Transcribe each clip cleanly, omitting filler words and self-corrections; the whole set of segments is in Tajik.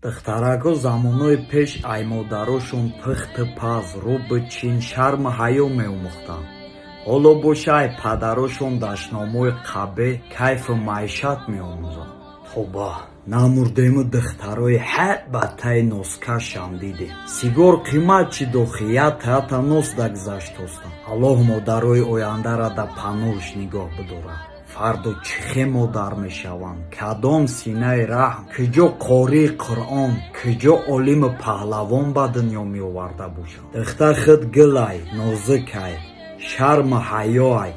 Духтарако замонҳои пеш ай модарошон пухту паз, рӯбу чин, шарму ҳаё меомӯхтанд. Ҳоло боша, ай падарошон дашномҳои қабеҳ, кайфу маишат меомӯзанд. Тоба, намурдему духтарои ҳа ба таи носкашам дидем. Сигор қимат чи дохи, ята нос дагзаштостам. Аллоҳ модарои ояндара да паноҳш нигоҳ бидорад. Фардо чӣ хе модар мешаванд? Кадом синаи раҳм, куҷо қории Қуръон, куҷо олиму паҳлавон ба дунё меоварда бошанд? Духтар худ гулай, нозукай, шарму ҳаёай.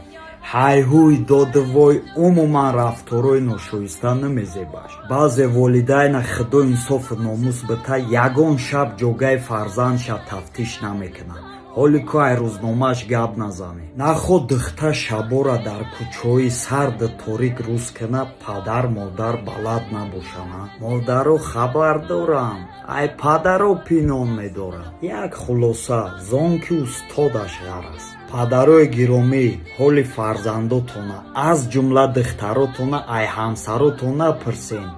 Ҳайҳуй, додувой, умуман рафторои ношоиста намезебаш. Баъзе волидайна Худо инсофу номус бита, ягон шаб ҷогаи фарзандша тафтиш намекунад. Ҳоли ку ай рӯзномааш гап назанед. Наход духтар шабора дар кӯчаҳои сарду торик рӯз кунад, падар модар балад набошанд. Модаро хабар доранд, ай падаро пинон медоранд. Як хулоса, зон ки устодаш ғар аст. Падарои гиромӣ, ҳоли фарзандотона, аз ҷумла духтаротона, ай ҳамсаротон напурсен.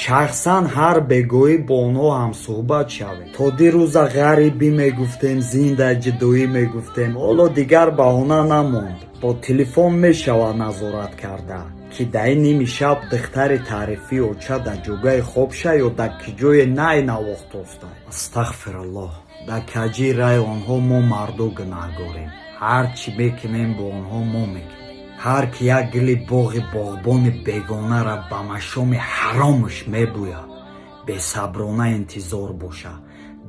Шахсан ҳар бегоҳӣ бо онҳо ҳамсӯҳбат шавед. То дирӯза ғарибӣ мегуфтем, зинда ҷудоӣ мегуфтем, ҳоло дигар баҳона намонд. Бо телефон мешавад назорат карда, ки дар ин ними шаб духтари таърифии оча дар ҷогаи хобша ё дар киҷое най навохтоста. Астағфируллоҳ, дар каҷии раи онҳо мо мардо гунаҳгорем. Ҳар чӣ мекунем, бо онҳо мо мекунем. Ҳар ки як гули боғи боғбони бегонара ба машоми ҳаромаш мебӯяд, бесаброна интизор боша,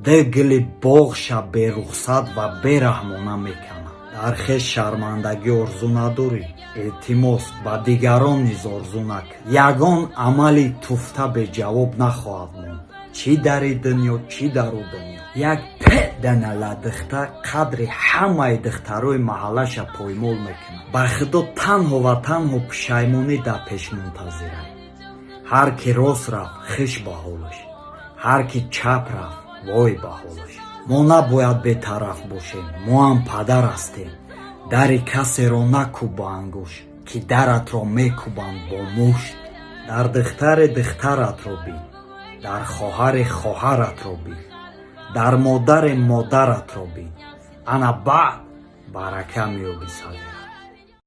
ду гули боғша берухсат ва бераҳмона меканад. Дар хеш шармандагӣ орзу надорӣ? Илтимос, ба дигарон низ орзу накун. Ягон амали туфта беҷавоб нахоҳад монд, чӣ дари дунё, чӣ дар ӯ дунё. Як педанала духтар қадри ҳамаи духтарои маҳаллаша поймол мекунад. Ба Худо, танҳо ва танҳо пушаймонӣ дар пеш мунтазирад. Ҳар ки рост рафт, хиш ба ҳолаш, ҳар ки чап рафт, вой ба ҳолаш. Мо набояд бетараф бошем, мо ҳам падар ҳастем. Дари касеро накӯб ба ангушт, ки даратро мекӯбанд бо мушт. Дар духтаре духтаратро бин, дар хоҳаре хоҳаратро бин, дар модаре модаратро бин. Ана баъд барака меёби сагира.